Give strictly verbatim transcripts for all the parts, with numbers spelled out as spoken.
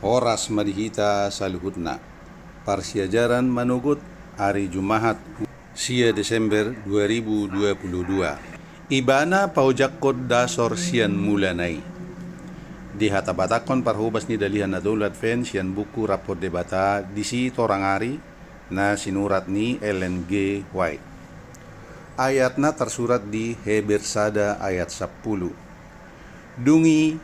Horas ma di hita saluhutna. Parsiajaran manogot ari Jumahat, sia Desember dua ribu dua puluh dua. Ibana paojakkon dasor sian mulana i. Dihatabatakhon parhobas ni Dalihan Na Tolu Advent sian buku Rap dohot Debata, Disi Torang Ari, na sinurat ni Ellen G. White. Ayatna tarsurat di Heber sada ayat sampulu. Dung i,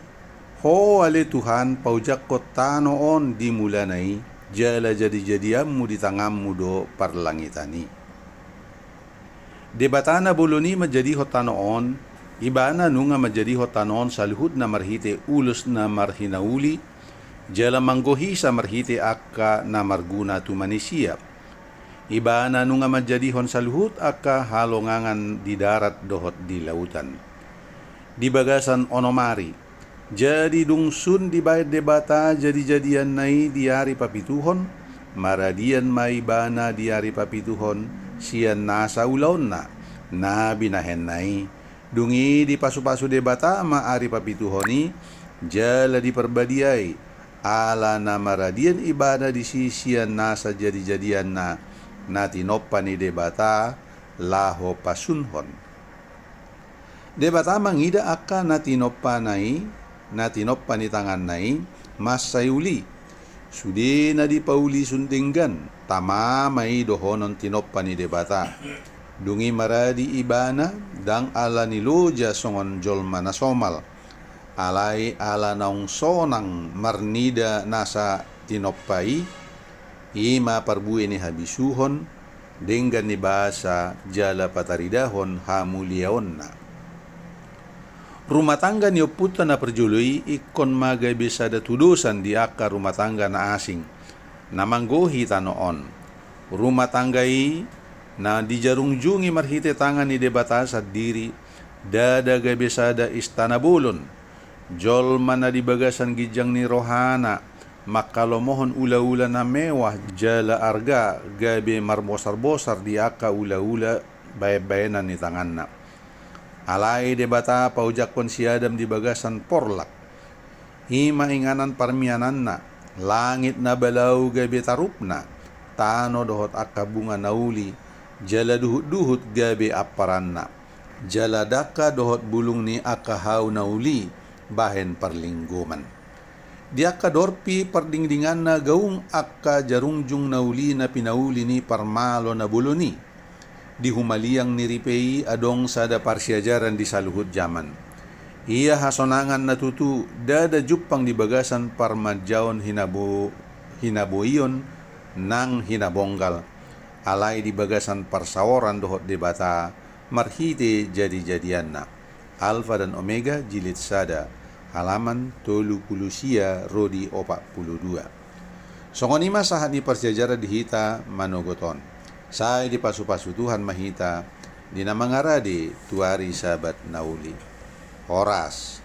Ho ale Tuhan, paojakkon tano on di mulana i, jala jadijadianmu di tanganmu do parlangitan i. Debata na bolon i manjadihon tano on, Ibana nunga manjadihon tano on saluhutna marhite ulos na marhinauli, jala manggohisa marhite angka na marguna tu manisia. Ibana nunga manjadihon saluhut angka halongangan di darat dohot di lautan. Di bagasan onom ari, jadi dung sun dibahen Debata jadijadianna i di ari papituhon, maradian ma Ibana di ari papituhon sian nasa ulaonna na binahenna i. Dung i dipasupasu Debata ma ari papituhon i, jala diparbadiai, ala na maradian Ibana disi sian nasa jadijadianna na tinompa ni Debata laho pasunhon. Debata mangida angka na tinompana i, na tinompa ni tanganna i, mansai uli. Sude na dipauli sun denggan, tama ma i dohonon tinompa ni Debata. Dung i maradi Ibana, ndang ala ni loja songon jolma na somal, alai ala naung sonang marnida nasa tinompa i, i ma parbue ni habisuhon, denggan ni basa jala pataridahon hamuliaonna. Rumah tangga ni ompunta na parjolo i ingkon ma gabe sada tudosan di angka rumah tangga na asing, na manggohi tano on. Rumah tangga i na dijarungjungi marhite tangan ni Debata sandiri, ndada gabe sada istana bolon. Jolma na di bagasan ginjang ni rohana, mangkalomohon ulaula na mewah jala arga gabe marbosarbosar di angka ulaula baenbaenan ni tanganna. Alai Debata paojakkon si Adam di bagasan porlak. I ma inganan parmiananna, langit na balau gabe tarupna, tano dohot angka bunga na uli, jala duhutduhut gabe amparanna, jala dangka dohot bulung ni angka hau na uli bahen parlinggoman. Di angka dorpi pardingdinganna gaung angka jarungjung na uli na pinauli ni parmalo na bolon i. Di humaliang ni ripe i adong sada parsiajaran di saluhut jaman. Ia hasonangan na tutu ndada jumpang di bagasan parmanjaon hinabo-, hinaboion nang hinabonggal, alai di bagasan parsaoran dohot Debata marhite jadijadianna. Alfa dan Omega, jilid sada, halaman tolu pulu sia ro di opat pulu dua. Songon i ma sahat ni parsiajaran di hita manogot on. Sai dipasupasu Tuhan ma hita di na mangarade tu ari Sabat na uli. Horas.